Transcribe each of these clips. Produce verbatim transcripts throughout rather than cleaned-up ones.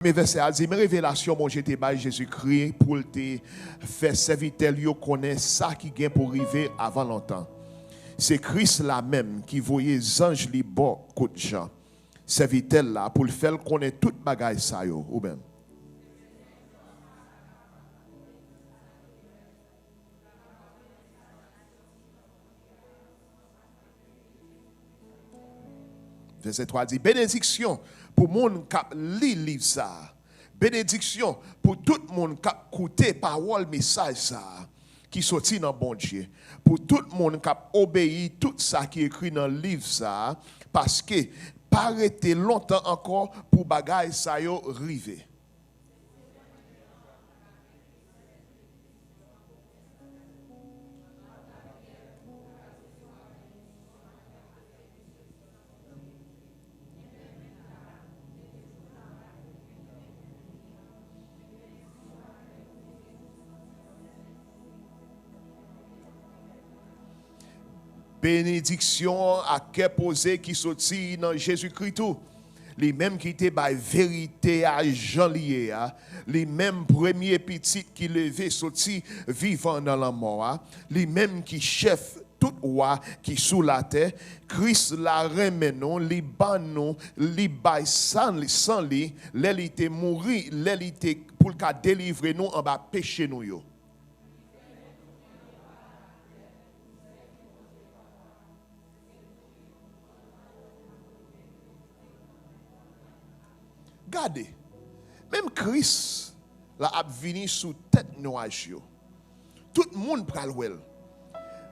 Premye vèsè a di, men revelasyon Bondye te bay Jezikri pou l te fè sèvitè l yo konnen sa ki gen pou rive avan lontan. Se Kris la menm ki voye zanj li bò kot Jan, sèvitè l la, pou l fè l konnen tout bagay sa yo. Ou menm. Vèsè twa di, benediksyon pou moun k ap li liv sa a. Benediksyon pou tout moun k ap koute pawòl mesaj sa a ki soti nan Bondye, pou tout moun k ap obeyi tout sa ki ekri nan liv sa a, paske pa rete lontan ankò pou bagay sa yo rive. Benediksyon ak kè poze ki soti nan Jezikri tou. Li menm ki te bay verite a jan li ye a. Li menm premye pitit ki leve soti vivan nan lanmò a. Li menm ki chèf tout wa ki sou latè. Kris la renmen nou, li ban nou, li bay san li, san li, lè li te mouri, lè li te, pou l ka delivre nou anba peche nou yo. Gade, menm Kris la ap vini sou tèt nyaj yo. Tout moun pral wè l.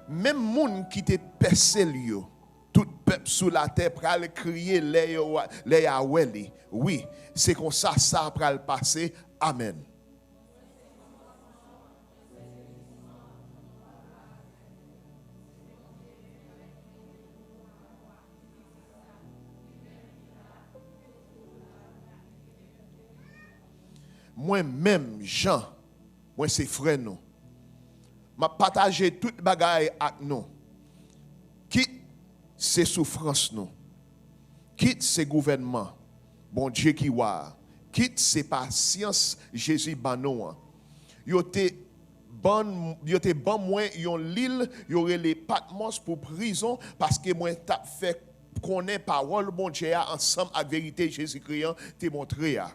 Menm moun ki te pèse l yo. Tout pèp sou latè pral kriye lè yo, lè y a wè li. Wi, se konsa sa pral pase. Amèn. Mwen menm, Jan, mwen se frè nou. M ap pataje tout bagay ak nou. Kit se soufrans nou, kit se gouvènman Bondye ki wa a, kit se pasyans Jezi ban nou an. Yo te ban, yo te ban mwen yon lil yo rele Patmòs pou prizon, paske mwen t ap fè konnen pawòl Bondye a ansanm ak verite Jezikri an te montre a.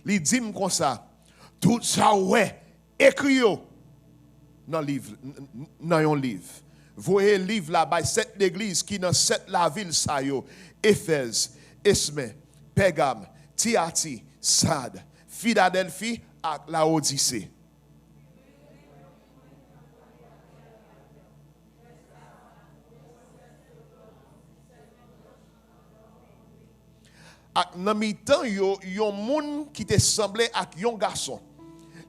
Li di m konsa, tout sa w wè, ekri yo nan liv, n-, n-, nan yon liv. Voye liv la bay sèt legliz ki nan sèt lavil sa yo, Efèz, Esmen, Pègam, Tiyati, Sad, Filadèlfi ak Lawodise. Ak nan mitan yo, yon moun ki te sanble ak yon gason.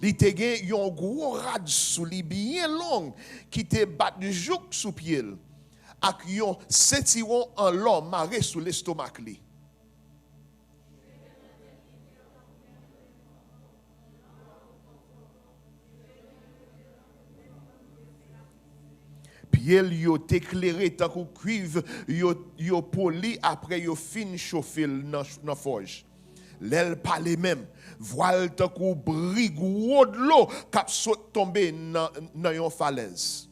Li te gen yon gwo rad sou li byen long ki te bat jouk sou pye l, ak yon sentiwon an lò mare sou lestomak li. Pye l yo te klere tankou kwiv yo, yo poli apre yo fin chofe l nan, nan fòj. Lè l pale menm, vwa l tankou bri gwo dlo k ap sot tonbe nan, nan yon falèz.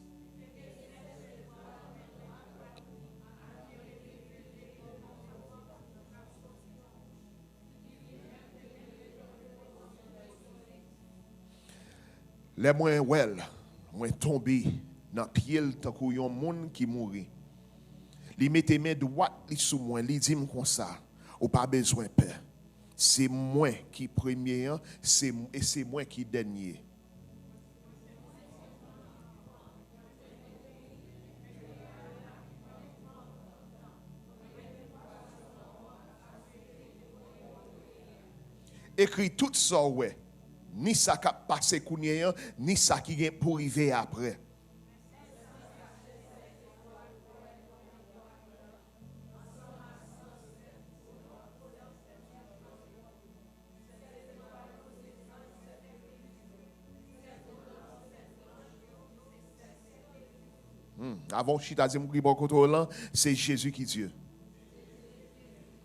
Lè mwen wè l, mwen tonbe nan pye l tankou yon moun ki mouri. Li mete men dwat li sou mwen, li di m konsa, ou pa bezwen pè. Se mwen ki premye an, se, e se mwen ki dènye. Ekri tout sa w wè, ni sa k ap pase kounye a, ni sa ki gen pou rive apre. Hmm, avan w chita, di moun ki bò kote w lan, se Jezi ki Dye.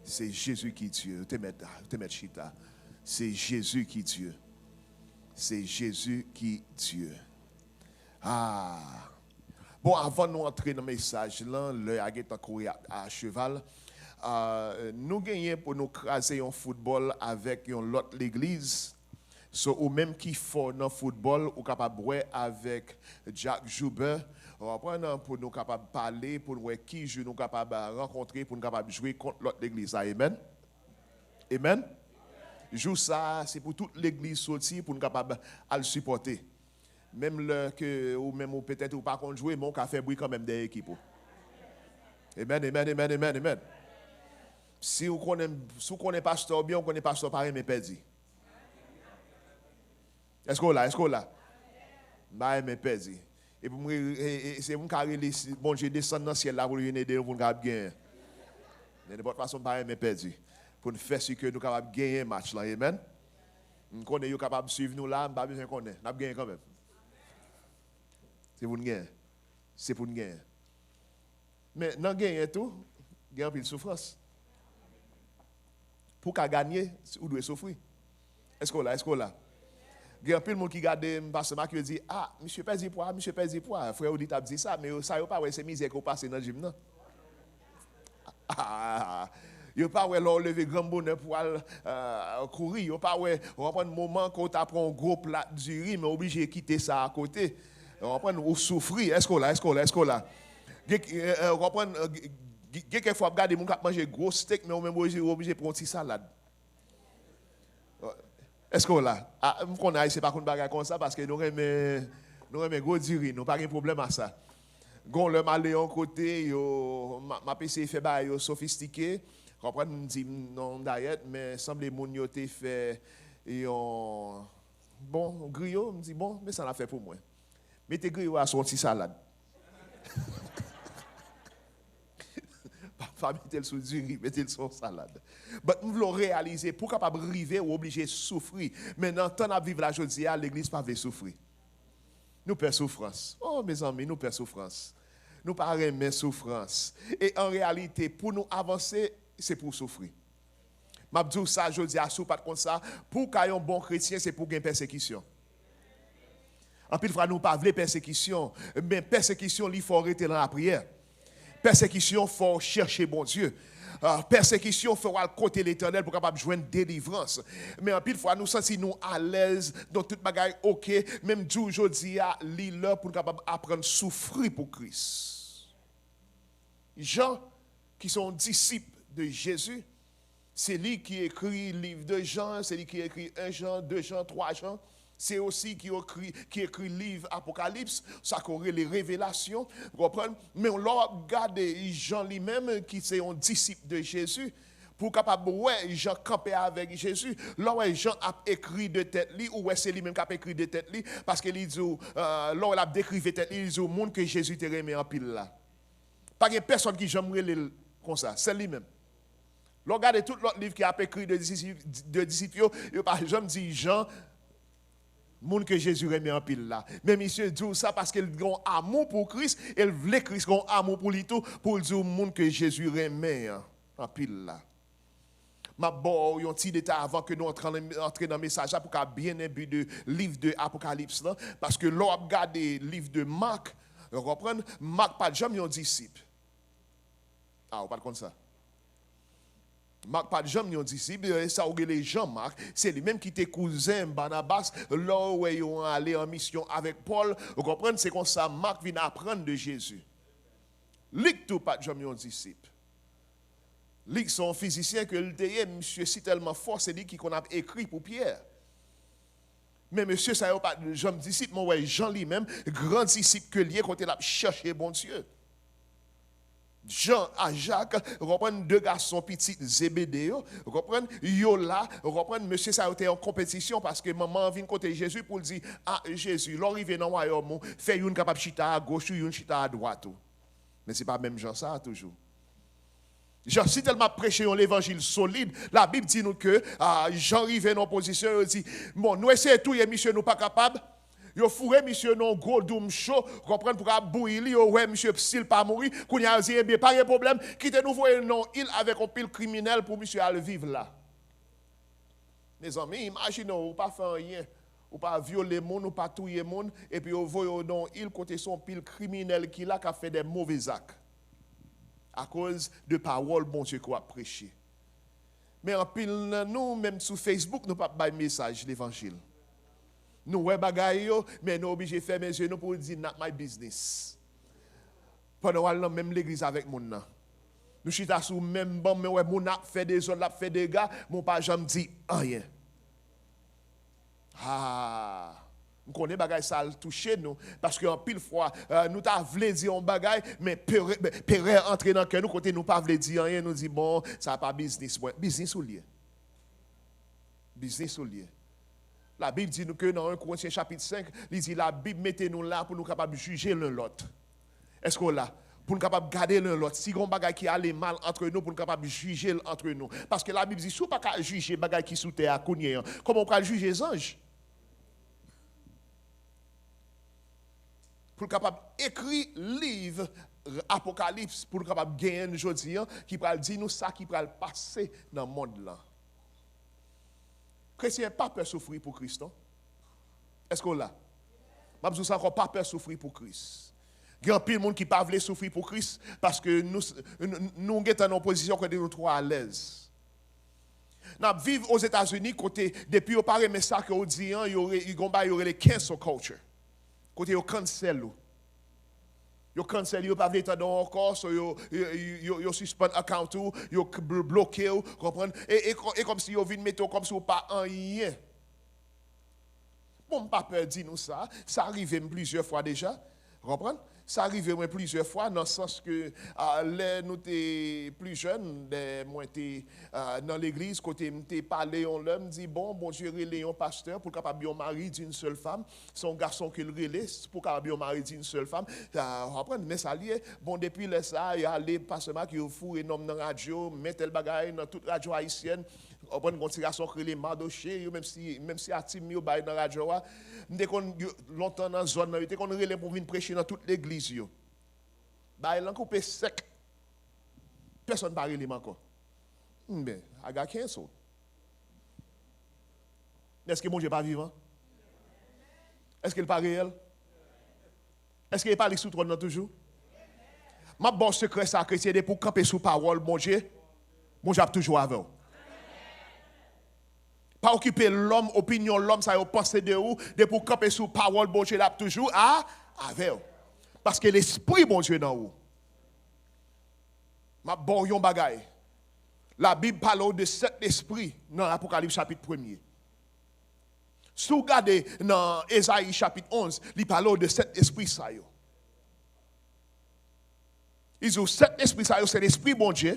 Se Jezi ki Dye. Ou te mèt, ou te mèt chita. Se Jezi ki Dye. Se Jezi ki Dye. Ah. Bon, avan nou antre nan mesaj lan, lè a gentan kouri a, a cheval. Ah, nou genyen pou nou kraze yon foutbòl avèk yon lòt legliz. So, ou menm ki fò nan foutbòl, ou kapab wè avèk Jack Joubert, ou konprann, pou nou kapab pale, pou n wè ki jou nou kapab rankontre, pou n kapab jwe kont lòt legliz la. Amen? Amen? Jou sa a, se pou tout legliz soti, pou n kapab al sipòte. Menm lè ke ou menm ou petèt ou pa konn jwe, men ou ka fè bri kanmenm dèyè ekip ou. Amen, amen, amen, amen, amen. Si ou konnen, si ou konnen pastè w byen, ou konnen pastè w pa renmen pèdi. Èske w la? Èske w la? M pa renmen pèdi. E pou m re-, e, e, se pou m ka rele si Bondye desann nan syèl la pou l vin ede nou pou n kapab genyen. Men nenpòt fason, m pa renmen pèdi. Pou n fè si ke nou kapab genyen match lan. Amen. M konnen yo kapab swiv nou la, m pa bezwen konnen. N ap genyen kanmenm. Se pou n genyen. Se pou n genyen. Men nan genyen tou, gen anpil soufrans. Pou w ka ganye, ou dwe soufri. Èske w la? Èske w la? Gen anpil moun ki gade m, pastè Marc, yo di, "Ah, misye pèdi pwa, misye pèdi pwa." Frè Willy t ap di sa, men yo, sa yo pa wè, se mizè ke w pase nan jim nan. Yo pa wè lè w leve granm bonè pou w al, euh, kouri. Yo pa wè, w konprann, moman ke w ta pran yon gwo plat diri, men w oblije kite sa akote. W konprann, ou soufri. Èske w la? Èske w la? Èske w la? Gen, euh, euh, w konprann, euh, gen, gen kèk fwa w ap gade moun k ap manje gwo steak, men ou menm ou oblije, ou oblije pran yon ti salad. Èske w la? Ah, m konnen Ayisyen pa konn bagay konsa paske nou renmen, nou renmen gwo diri, nou pa gen pwoblèm a sa. Gon lè m ale yon kote, yo, m, m ap eseye fè bagay yo sofistike, konprann, m di m nan yon dayèt, men sanble moun yo te fè yon bon griyo, m di, "Bon, men sa n ap fè pou mwen." Mete griyo a sou yon ti salad. Pa, pa mete l sou diri, mete l sou yon salad. But m vle w reyalize, pou w kapab rive, ou oblije soufri. Men nan tan n ap viv la jodi a, legliz pa vle soufri. Nou pè soufrans. Oh, mezanmi, nou pè soufrans. Nou pa renmen soufrans. E an reyalite, pou nou avanse, se pou w soufri. M ap di w sa jodi a, si w pa t konn sa, pou w ka yon bon kretyen, se pou w gen pèsekisyon. Anpil fwa, nou pa vle pèsekisyon, men pèsekisyon, li fè w rete nan lapriyè. Pèsekisyon fè w chèche Bondye. Ah, pèsekisyon fè w al kote Letènèl pou w kapab jwenn delivrans. Men anpil fwa, nou santi nou alèz, donk tout bagay oke, men m di w jodi a, li lè pou n kapab aprann soufri pou Kris. Jan, ki se yon disip de Jezi, se li ki ekri liv de Jan, se li ki ekri en Jan, de Jan, twa Jan. Se osi ki ekri, ki ekri liv Apokalips, sa ke w rele Revelasyon, w konprann? Men lè w ap gade Jan li menm, ki se yon disip de Jezi, pou w kapab wè Jan kanpe avèk Jezi, lè w wè Jan ap ekri de tèt li, ou wè se li menm k ap ekri de tèt li, paske li di w, euh, lè w wè l ap dekrive tèt li, li di w moun ke Jezi te renmen anpil la. Pa gen pèsòn ki janm rele l konsa, sèl li menm. Lè w gade tout lòt liv ki ap ekri de disip, de disip yo, yo pa janm di Jan, moun ke Jezi renmen anpil la. Men misye di w sa paske l gen yon amou pou Kris, e l vle Kris gen yon amou pou li tou, pou l di w moun ke Jezi renmen an anpil la. M ap ba w yon ti detay avan ke nou antre nan, antre nan mesaj la pou ka byen enbi de liv de Apokalips lan. Paske lè w ap gade liv de Mak, ou konprann, Mak pa t janm yon disip. A, ou pa t konn sa? Mak pa t janm yon disip, e sa w rele Jan Mak, se li menm ki te kouzen Banabas, lè w wè yo ale an misyon avèk Pòl, ou konprann, se konsa Mak vin aprann de Jezi. Lik tou pa t janm yon disip. Lik se yon fizisyen ke l te ye, misye sitèlman fò, se li ki konn ap ekri pou Pyè. Men mesye sa yo pa t janm disip, men w wè Jan li menm, gran disip ke l ye, kote l ap chèche Bondye. Jan a Jak, ou konprann, de gason pitit Zebede yo, ou konprann, yo la, ou konprann, mesye sa yo te an konpetisyon, paske manman an vin kote Jezi pou l di, "A, Jezi, lè w rive nan wayòm ou, fè youn kapab chita agoch ou, youn chita adwat ou." Men se pa menm Jan sa a toujou. Jan sitèlman ap preche yon levanjil solid, Labib di nou ke, a, Jan rive nan yon pozisyon, yo di, "Bon, nou eseye touye misye, nou pa kapab." Yo foure misye nan yon gwo doum cho, konprann, pou ka bouyi li, yo wè misye, si l pa mouri, kounye a yo di, ebyen, pa gen pwoblèm, kite nou voye l nan yon il avèk yon pil kriminèl pou misye al viv la. Mezanmi, imajine w, ou pa fè anyen, ou pa vyole moun, ou pa touye moun, epi yo voye w nan yon il kote se yon pil kriminèl ki la k ap fè de move zak akoz de pawòl Bondye ke w ap preche. Men anpil nan nou, menm sou Facebook, nou p ap bay mesaj levanjil. Nou wè bagay yo, men nou oblije fèmen zye nou pou di, "Not my business." Pandan w al nan menm legliz avèk moun nan. Nou chita sou menm ban, men wè moun ap fè dezòd, l ap fè dega, men w pa janm di anyen. Ah, m konnen bagay sa al touche nou, paske anpil fwa, eh, nou ta vle di yon bagay, men pere-, perè antre nan kè nou kote nou pa vle di anyen, nou di, "Bon, sa pa biznis mwen." Biznis ou l ye. Biznis ou l ye. Labib di nou ke nan en Korentyen chapit senk, li di Labib mete nou la pou nou kapab jije len lòt. Èske w la? Pou n kapab gade len lòt. Si gen yon bagay ki ale mal antre nou, pou n kapab jije l antre nou. Paske Labib di, si w pa ka jije bagay ki sou tè a kounye a, kòman w pral jije zanj? Pou l kapab ekri liv Apokalips, pou l kapab genyen n jodi a, ki pral di nou sa ki pral pase nan mond lan. Kretyen, pa pè soufri pou Kris, non. Èske w la? M ap di w sa ankò, pa pè soufri pou Kris. Gen anpil moun ki pa vle soufri pou Kris paske nou, nou, nou gentan nan yon pozisyon kote nou twò alèz. N ap viv Ozetazini kote depi yo pa renmen sa ke w di an, yo re-, gen yon bagay yo rele cancel culture. Kote yo cancel ou. Yo cancel, yo pa vle tande w ankò, so yo, yo, yo, yo, yo sispann account ou, yo k-, bl-, bloke w, konprann? E, e, e kòmsi yo vin mete w kòmsi w pa anyen. Bon, m pa pè di nou sa, sa rive m plizyè fwa deja, konprann? Sa rive mwen plizyè fwa, nan sans ke, a, lè nou te pli jèn, lè mwen te, a, nan legliz, kote m te pale yon lè, m di, bon, Bondye rele yon pastè pou l kapab yon mari d'une seule femme, se yon gason ke l rele, s-, pou kapab yon mari d'une seule femme, a, w konprann, men sa l ye. Bon, depi lè sa a, y ale, pastè Marc, yo foure non m nan radyo, men tèl bagay, nan tout radyo ayisyèn, w konprann, gen yon ti gason k rele Mardochée, yo, menm si, menm si Atim yo bay nan radyo a, m te konn, yo, lontan nan zòn nan, yo te konn rele m pou m vin preche nan tout legliz yo. Bagay lan koupe sèk. Pèsonn pa rele m ankò. M, ben, I got canceled. Men èske Bondye pa vivan? Èske l pa reyèl? Èske e pa li k sou twòn nan toujou? M ap ba w sekrè sa, kretyen, depi w kanpe sou pawòl Bondye, Bondye ap toujou avè w. Pa okipe lòm, opinyon lòm, sa yo panse de ou, depi w kanpe sou pawòl Bondye, l ap toujou a, avè w. Paske Lespri Bondye nan ou. M ap ba w yon bagay. Labib pale w de sèt lespri nan Apokalips chapit premye. Si w gade nan Ezayi chapit onz, li pale w de sèt lespri sa yo. Li di w sèt lespri sa yo se lespri Bondye.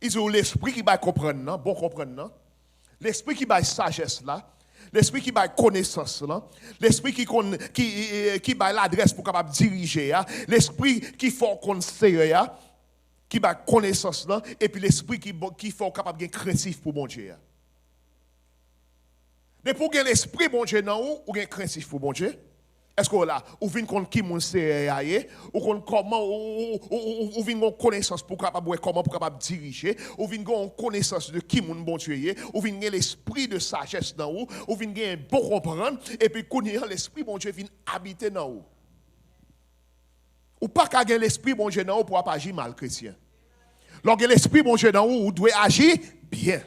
Li di w lespri ki bay konprann nan, bon konprann nan. Lespri ki bay sajès la. Lespri ki bay konesans lan. Lespri ki konn, ki, ki bay ladrès pou kapab dirije a. Lespri ki fè w konn sere a. Ki bay konesans lan. Epi lespri ki, ki fè w kapab gen krentif pou Bondye a. Depi w gen Lespri Bondye nan ou, ou gen krentif pou Bondye. Èske w la? Ou vin konn ki moun Seyè a ye. Ou konn kòman, ou, ou, ou, ou, ou vin gen yon konesans pou w kapab wè kòman pou w kapab dirije. Ou vin gen yon konesans de ki moun Bondye ye. Ou vin gen lespri de sajès nan ou. Ou vin gen bon konprann. Epi kounye a, Lespri Bondye vin abite nan ou. Ou pa ka gen Lespri Bondye nan ou pou w ap aji mal, kretyen. Lè w gen Lespri Bondye nan ou, ou dwe aji byen.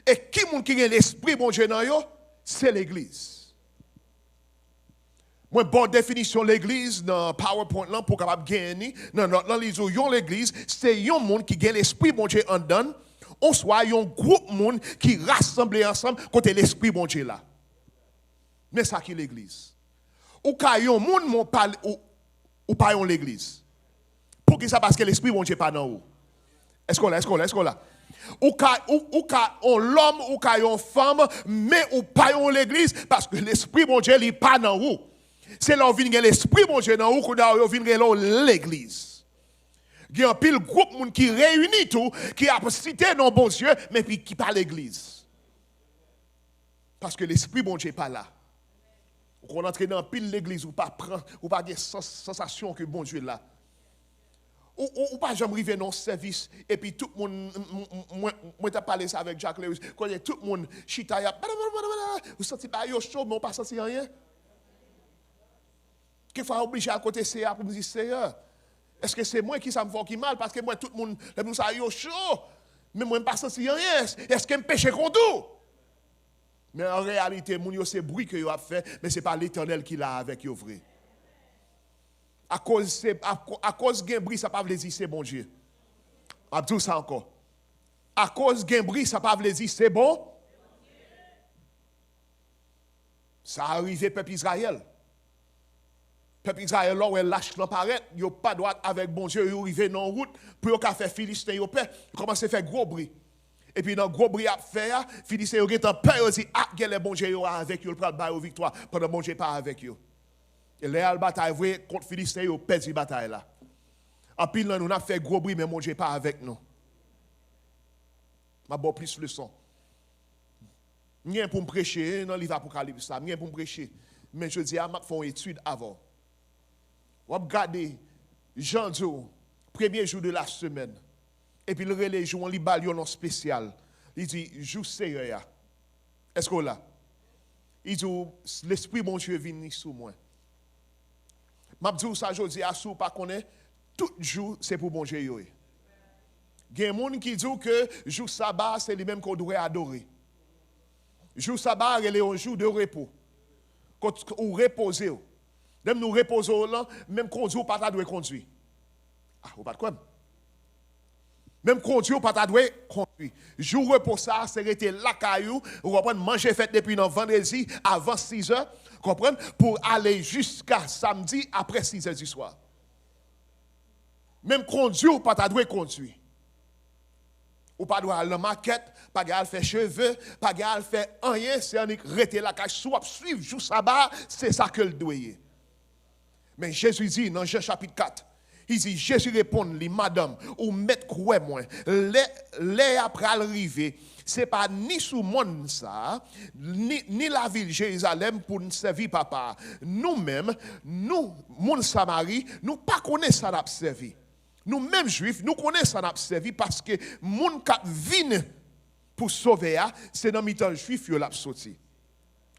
E ki moun ki gen Lespri Bondye nan yo? Se legliz. Mwen ba w definisyon legliz nan PowerPoint lan pou w kapab genyen ni nan nòt lan. Li di w yon legliz, se yon moun ki gen Lespri Bondye anndan l, oswa yon gwoup moun ki rasanble ansanm kote Lespri Bondye la. Men sa ki legliz. Ou ka yon moun, men w pa, ou, ou pa yon legliz. Poukisa? Paske Lespri Bondye pa nan ou. Èske w la? Èske w la? Èske w la? Ou ka, ou, ou ka yon lòm, ou ka yon fanm, men ou pa yon legliz, paske Lespri Bondye, li pa nan ou. Se lè w vin gen Lespri Bondye nan ou, kounye a yo vin rele w legliz. Gen anpil gwoup moun ki reyini tou, ki ap site non Bondye, men ki, ki pa legliz. Paske Lespri Bondye pa la. Ou konn antre nan anpil legliz, ou pa pran, ou pa gen sans, sansasyon ke Bondye la. Ou, ou, ou pa janm rive nan yon sèvis, epi tout moun, m, m, m, mwen, mwen t ap pale sa avèk Jack Lewis, kote tout moun chita, y ap, ou santi bagay yo cho, men ou pa santi anyen. Kèkfwa, oblije al kote Seyè a pou m di, Seyè, èske se mwen ki sa m fè w ki mal? Paske m wè tout moun, lè moun sa yo cho, men mwen m pa santi anyen. Èske m peche kont ou? Men an reyalite, moun yo se bri ke yo ap fè, men se pa Letènèl ki la avèk yo vre. Akoz se, ako-, akoz gen bri, sa pa vle di se Bondye. M ap di w sa ankò. Akoz gen bri, sa pa vle di se bon. Sa a rive pèp Izrayèl. Pèp Izrayèl la, wè lach lan parèt, yo pa dwat avèk Bondye, yo rive nan wout pou yo ka fè Filisten yo pè. Yo kòmanse fè gwo bri. Epi nan gwo bri y ap fè a, Filisten yo gentan pè, yo di, a, genlè Bondye yo avèk yo, l pral ba yo viktwa, pandan Bondye pa avèk yo. E lè y al batay vre kont Filisten yo, pèdi batay la. Anpil nan nou, n ap fè gwo bri, men Bondye pa avèk nou. M ap ba w plis leson. M gen pou m preche nan liv Apokalips la, m gen pou m preche. Men jodi a, m ap fè yon etid avè w. W ap gade, Jan di w, premye jou de la semèn. Epi l rele jou an, li ba l yon non espesyal. Li di, jou Seyè a. Èske w la? Li di w, Lespri Bondye vini sou mwen. M ap di w sa jodi a, si w pa konnen, tout jou se pou Bondye yo ye. Gen moun ki di w ke jou saba a, se li menm ke w dwe adore. Jou saba a rele yon jou de repo. Kot ou repoze w. Lè m di w repoze w lan, menm kondui w pa ta dwe kondui. Ah, ou pa t kwè m? Menm kondui w pa ta dwe kondui. Jou repo sa a, se rete lakay ou, ou konprann, manje fèt depi nan vandredi avan sizè, konprann, pou ale jiska samdi apre sizè di swa. Menm kondui w pa ta dwe kondui. Ou pa dwe al nan makèt, pa gen al fè cheve, pa gen al fè anyen, se annik rete lakay. Si w ap swiv jou saba a, se sa ke l dwe ye. Men Jezi di nan Jan chapit kat, li di, Jezi reponn li, madanm, ou mèt kwè mwen, lè, lè a pral rive, se pa ni sou mòn sa a, ni, ni lavil Jerizalèm pou n sèvi Papa a. Nou menm, nou, moun Samari, nou pa konnen sa n ap sèvi. Nou menm Jwif, nou konnen sa n ap sèvi, paske moun k ap vin pou Sovè a, se nan mitan Jwif yo l ap soti.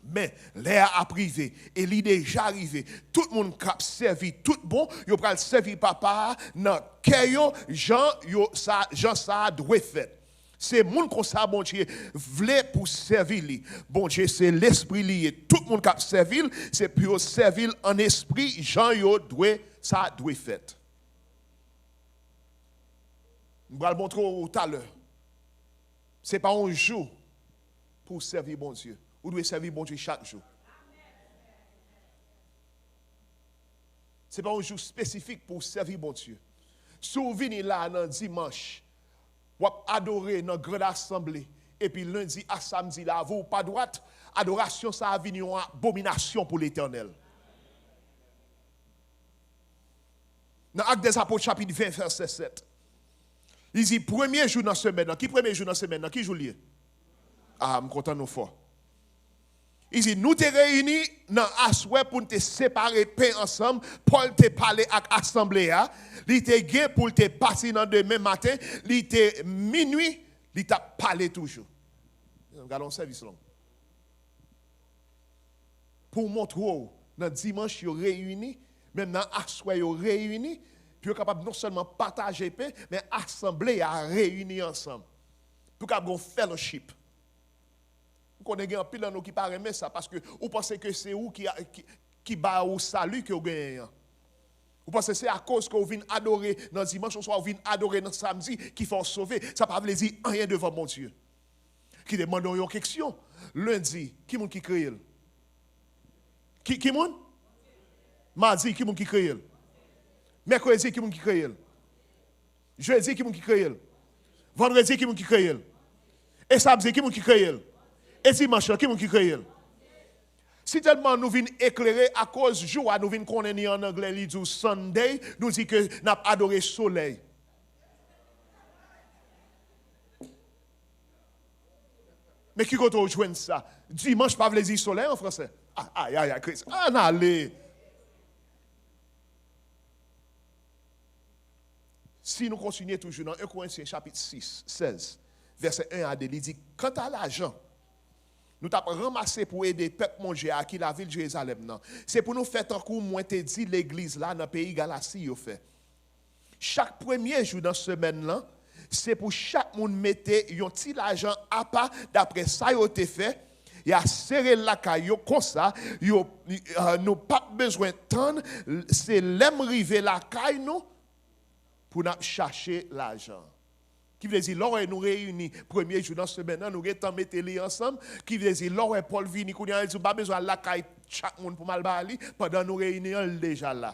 Men, lè a ap rive, e li deja rive, tout moun k ap sèvi tout bon, yo pral sèvi Papa a nan kè yo, jan yo sa, jan sa a dwe fèt. Se moun konsa Bondye vle pou sèvi li. Bondye se Lespri li ye. Tout moun k ap sèvi l, se pou yo sèvi l ann espri, jan yo dwe, sa dwe fèt. M pral montre w talè. Se pa yon jou pou w sèvi Bondye. Ou dwe sèvi Bondye chak jou. Se pa yon jou espesifik pou w sèvi Bondye. Si w vini la nan dimanch, w ap adore nan gran asanble, epi lendi a samdi, lavi w pa dwat, adorasyon sa a vin yon abominasyon pou Letènèl. Nan Ak dèzapot, chapit ven, vèsè sèt, li di, premye jou nan semèn nan. Ki premye jou nan semèn nan? Ki jou l ye? A, m kontan nou fò. Li di, nou te reyini nan aswè pou n te separe pen ansanm. Pòl te pale ak asanble a. Li te gen pou l te pati nan demen maten. Li te minwi, li t ap pale toujou. Gade yon sèvis long. Pou w montre w, nan dimanch yo reyini, menm nan aswè yo reyini, pou yo kapab non sèlman pataje pen, men asanble a reyini ansanm. Pou kapab gen yon fellowship. M konnen gen anpil nan nou ki pa renmen sa, paske ou panse ke se ou ki, ki, ki ba ou sali ke w genyen an. Ou panse se akoz ke w vin adore nan dimanch, oswa w vin adore nan samdi ki fè w sove. Sa pa vle di anyen devan Bondye. Kite m mande w yon keksyon. Lendi, ki moun ki kreye l? Ki, ki moun? Madi, ki moun ki kreye l? Mèkredi, ki moun ki kreye l? Jedi, ki moun ki kreye l? Vandredi, ki moun ki kreye l? E samdi, ki moun ki kreye l? E dimanch lan, ki moun ki kreye l? Sitèlman nou vin eklere akoz jou a, nou vin konnen ni an anglè, li di w Sunday, nou di ke n ap adore solèy. Men ki kote w jwenn sa? Dimanch pa vle di solèy an fransè. Ah, ay, ay, ay, Kris. Ann ale. Si nou kontinye toujou nan en Korentyen chapit sis, sèz, vèsè en a de, li di, kanta lajan nou t ap ranmase pou ede pèp Bondye a ki lavil Jerizalèm nan, se pou nou fè tankou mwen te di legliz la nan peyi Galasi yo fè. Chak premye jou nan semèn lan, se pou chak moun mete yon ti lajan apa dapre sa yo te fè, y a sere l lakay yo konsa, yo, eh, nou p ap bezwen tann, se lè m rive lakay nou pou n ap chache lajan. Ki vle di, lè w wè nou reyini premye jou nan semèn nan, nou gentan mete li ansanm. Ki vle di, lè w wè Pòl vini kounye a, li di, m pa bezwen al lakay chak moun pou m al ba li, pandan nou reyini an, l deja la.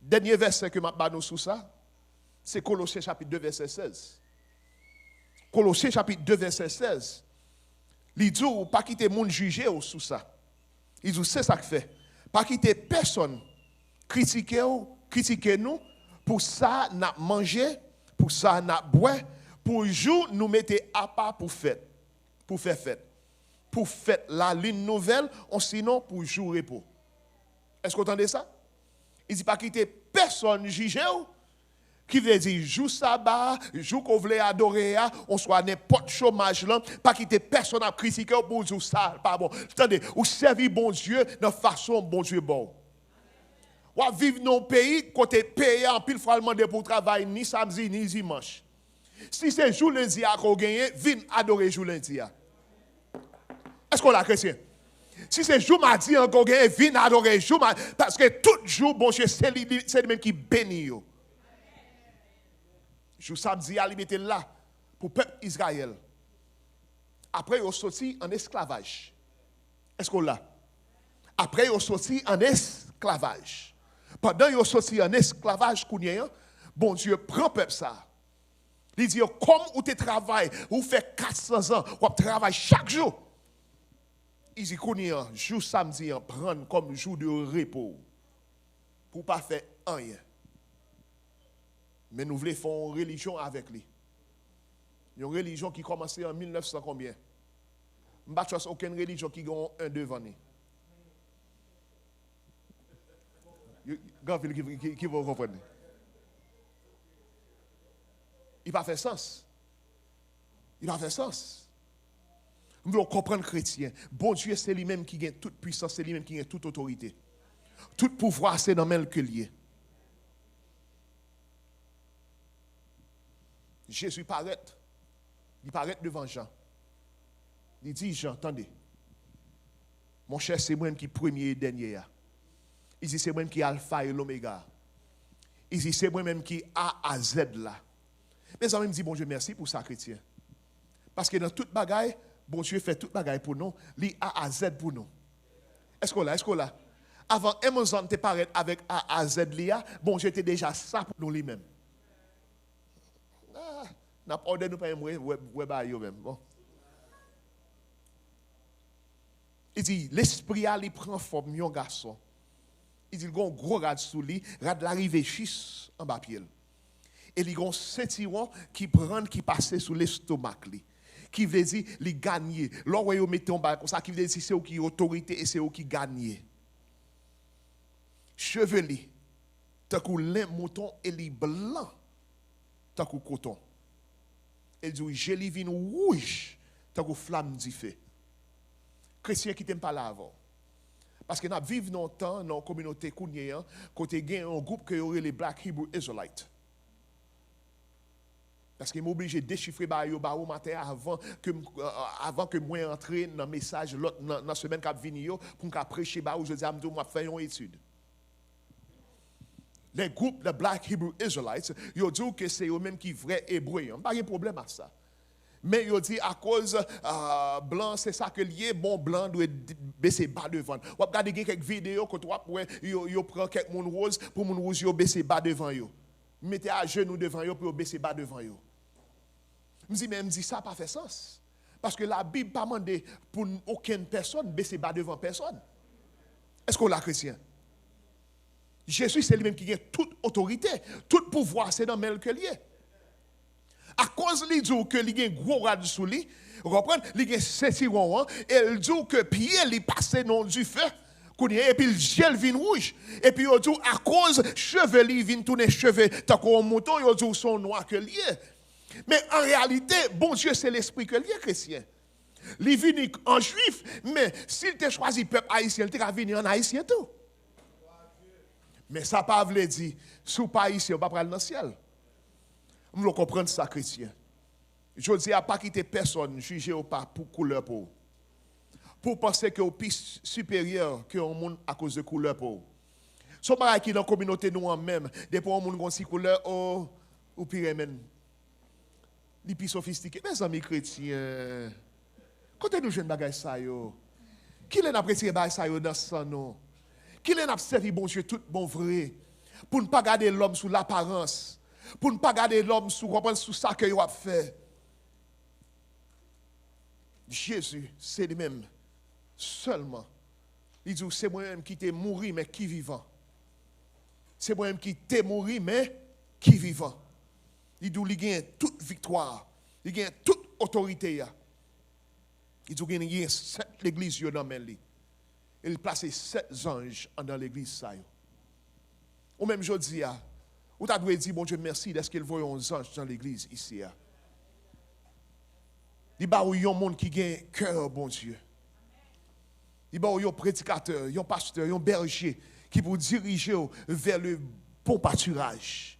Dènye vèsè ke m ap ba nou sou sa, se Kolosyen chapit de vèsè sèz. Kolosyen chapit de vèsè sèz, li di w, pa kite moun jije w sou sa. Li di w, se sa k fè. Pa kite pèsonn kritike w, kritike nou pou sa n ap manje, pou sa n ap bwè, pou jou nou mete apa pou fèt, pou fè fèt, pou fèt lalin nouvèl, osinon pou jou repo. Èske w tande sa? Li di, pa kite pèsonn jije w, ki vle di jou saba a, jou ke w vle adore a, oswa nenpòt chomaj lan, pa kite pèsonn ap kritike w pou w di w sa pa bon. Tande, ou sèvi Bondye nan fason Bondye ba w. W ap viv nan yon peyi kote peye a anpil fwa l mande pou w travay ni samdi ni dimanch. Si se jou lendi a ke w genyen, vin adore jou lendi a. Èske w la, kretyen? Si se jou madi an ke w genyen, vin adore jou madi. Paske tout jou, Bondye, se li, li- se li menm ki beni yo. Jou samdi a, li mete l la pou pèp Izrayèl. Apre yo soti ann esklavaj. Èske w la? Apre yo soti ann esklavaj. Pandan yo soti ann esklavaj kounye a, Bondye pran pèp sa a. Li di yo, kòm ou te travay, ou fè kat san zan, w ap travay chak jou. Li di, kounye a, jou samdi an, pran l kòm jou de repo w, pou w pa fè anyen. Men nou vle fè yon relijyon avèk li. Yon relijyon ki kòmanse an mil nèf san konbyen. M pa trust okenn relijyon ki gen yon en devan li. Yo- Gen anpil ki, ki, ki poko konprann li. Li pa fè sans. Li pa fè sans. M vle w konprann, kretyen. Bondye, se li menm ki gen tout pwisans, se li menm ki gen tout otorite. Tout pouvwa, se nan men l ke l ye. Jezi parèt. Li parèt devan Jan. Li di Jan, tande, monchè, se mwen ki premye e dènye a. Li di, se mwen ki alfa e lomega. Li di, se mwen menm ki A a Z la. Mezanmi, m di Bondye mèsi pou sa, kretyen. Paske nan tout bagay, Bondye fè tout bagay pou nou, li A a Z pou nou. Èske w la? Èske w la? Avan Amazon te parèt avèk A a Z li a, Bondye te deja sa pou nou li menm. Ah, n ap òdè nou pa menm wè, wè, wè bagay yo menm. Bon. Li di, Lespri a, li pran fòm yon gason. Li di, l gen yon gwo rad sou li, rad la rive jis anba pye l. E li gen yon sentiwon ki pran, ki pase sou lestomak li. Ki vle di, li ganye. Lè w wè yo mete yon bagay konsa, ki vle di, se ou ki otorite e se ou ki ganye. Cheve li tankou len mouton e li blan tankou koton. E l di w, je li vin wouj tankou flanm dife. Kretyen, kite m pale avè w. Paske n ap viv nan yon tan, nan yon kominote kounye a, kote gen yon gwoup ke yo rele Black Hebrew Israelite. Paske m oblije dechifre bagay yo ba ou maten an avan ke m, euh, avan ke mwen antre nan mesaj lòt, nan, nan semèn k ap vini yo, pou m ka preche ba ou. Jodi a, m di w m ap fè yon etid. Le gwoup, the Black Hebrew Israelites, yo di w ke se yo menm ki vrè Ebre an. M pa gen pwoblèm ak sa. Men yo di akoz, ah, blan se sa ke l ye, bon, blan dwe d- bese ba devan l. W ap gade gen kèk videyo kote w ap wè yo, yo pran kèk moun woz pou moun woz yo bese ba devan yo. Mete ajenou devan yo pou yo bese ba devan yo. M di, men m di sa pa fè sans. Paske Labib pa mande pou n- okenn pèsonn bese ba devan pèsonn. Èske w la, kretyen? Jezi se li menm ki gen tout otorite, tout pouvwa se nan men l ke l ye. Akoz li di w ke li gen gwo rad sou li, ou konprann, li gen sentiwon an, e l di w ke pye li pase nan yon dife, kounye a, epi l je l vin wouj. Epi yo di w akoz cheve li vin tounen cheve tankou yon mouton, yo di w se yon nwa ke l ye. Men an reyalite, Bondye se lespri ke l ye, kretyen. Li vini an jwif, men si l te chwazi pèp ayisyen, li te ka vini an ayisyen tou. Men sa pa vle di, si w pa ayisyen, ou pa pral nan syèl. M vle w konprann sa, kretyen. Jodi a, pa kite pèsonn jije w pa pou koulè po w. Pou w panse ke w pi siperyè ke yon moun akoz de koulè po w. Se yon bagay ki nan kominote nou an menm. Depi yon moun gon ti koulè, o, ou pi renmen l. Li pi sofistike. Mezanmi kretyen, kote nou jwenn bagay sa yo? Kilè n ap retire bagay sa yo nan san nou? Kilè n ap sèvi Bondye tout bon vre? Pou n pa gade lòm sou laparans. Pou n pa gade lòm sou, konprann, sou sa ke yo ap fè. Jezi, se li menm sèlman. Li di w, se mwen menm ki te mouri, men ki vivan. Se mwen menm ki te mouri, men ki vivan. Li di w, li gen tout viktwa. Li gen tout otorite a. Li di w, gen, gen sèt legliz yo nan men li. E li plase sèt zanj anndan legliz sa yo. Ou menm jodi a, ou ta dwe di Bondye mèsi dèske l voye yon zanj nan legliz isi a. Li ba w yon moun ki gen kè Bondye. Li ba w yon predikatè, yon pastè, yon bèje ki pou dirije w vè le bon patiraj.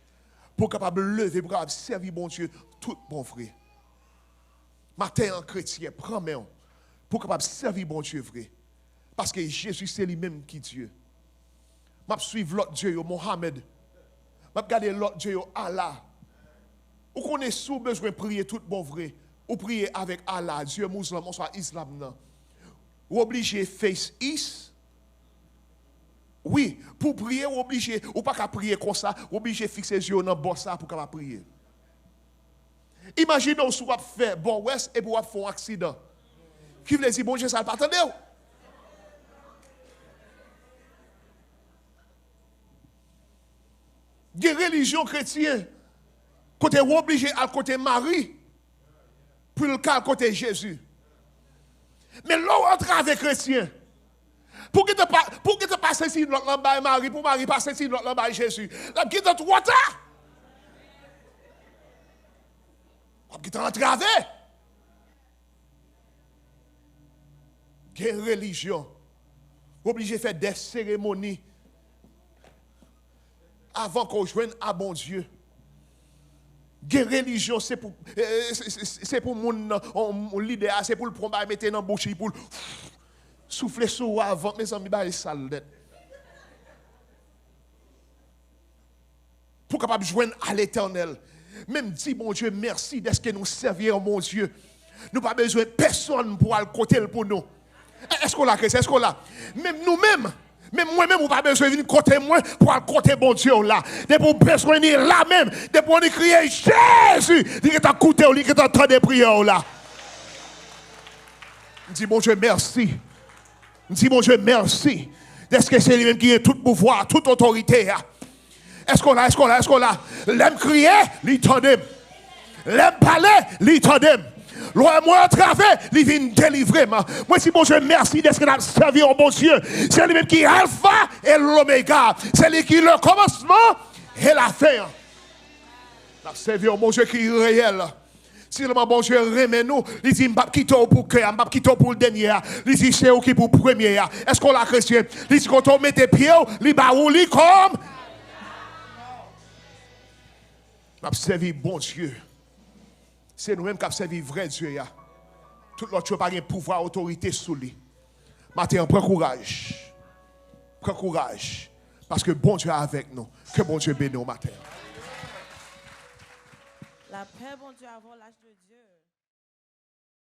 Pou w kapab leve, pou w kapab sèvi Bondye tout bon vre. Maten an, kretyen, pran men w pou w kapab sèvi Bondye vre. Paske Jezi se li menm ki Dye. M ap swiv lòt dye yo, Mohamed. M ap gade lòt dye yo, Allah. Ou konnen si w bezwen priye tout bon vre, ou priye avèk Allah, dye mouzlan, oswa islam nan. Ou oblije face east. Wi, pou w priye, ou oblije, ou pa ka priye konsa, ou oblije fikse zye w nan bò sa pou w kapab priye. Imajine w si w ap fè bò wès epi w ap fè yon aksidan. Ki vle di Bondye sa l pa tande w. Gen relijyon kretyen kote w oblije al kote Mari pou l ka al kote Jezi. Men lè w antrave kretyen, pou w gentan pa, pou w gentan pase ti nòt lan bay Mari, pou Mari pase ti nòt lan bay Jezi, l ap gentan twò ta. W ap gentan antrave. Gen relijyon, w oblije fè de seremoni avan ke w jwenn a Bondye. Gen relijyon, se pou, eh, se, se, se pou moun nan, on, on lidè a, se pou l pran bagay mete nan bouch li, pou l soufle sou ou avan. Mezanmi, bagay sal nèt. Pou w kapab jwenn a Letènèl. Menm di Bondye mèsi dèske nou sèvi yon Bondye. Nou pa bezwen pèsonn pou al kote l pou nou. E-, èske w la, kretyen? Èske w la? Menm nou menm, menm mwen menm, ou pa bezwen vin kote mwen pou al kote Bondye w la. Depi w bezwen li la menm, depi w annik kriye Jezi, li gentan koute w, li gentan tande priyè w la. M di Bondye mèsi. M di Bondye mèsi dèske se li menm ki gen tout pouvwa, tout otorite a. Èske w la? Èske w la? Èske w la? Lè m kriye, li tande m. Lè m pale, li tande m. Lè mwen antrave, li vin delivre m. Mwen di Bondye mèsi dèske n ap sèvi yon Bondye. Se li menm ki Alfa e Lomega. Se li ki le kòmansman e lafen an. N ap sèvi yon Bondye ki reyèl. Si sèlman Bondye renmen nou, li di, "M p ap kite w pou kè a, m p ap kite w pou dènye a." Li di, "Se ou ki pou premye a." Èske w la, kretyen? Li di, "Kote w mete pye w, li ba ou li kòm." N ap sèvi Bondye. Se nou menm k ap sèvi vrè Dye a. Tout lòt yo pa gen pouvwa, otorite sou li. Maten an, pran kouraj. Pran kouraj. Paske Bondye avèk nou. Ke Bondye beni w maten an. Lapè Bondye avè w, lach de Dye.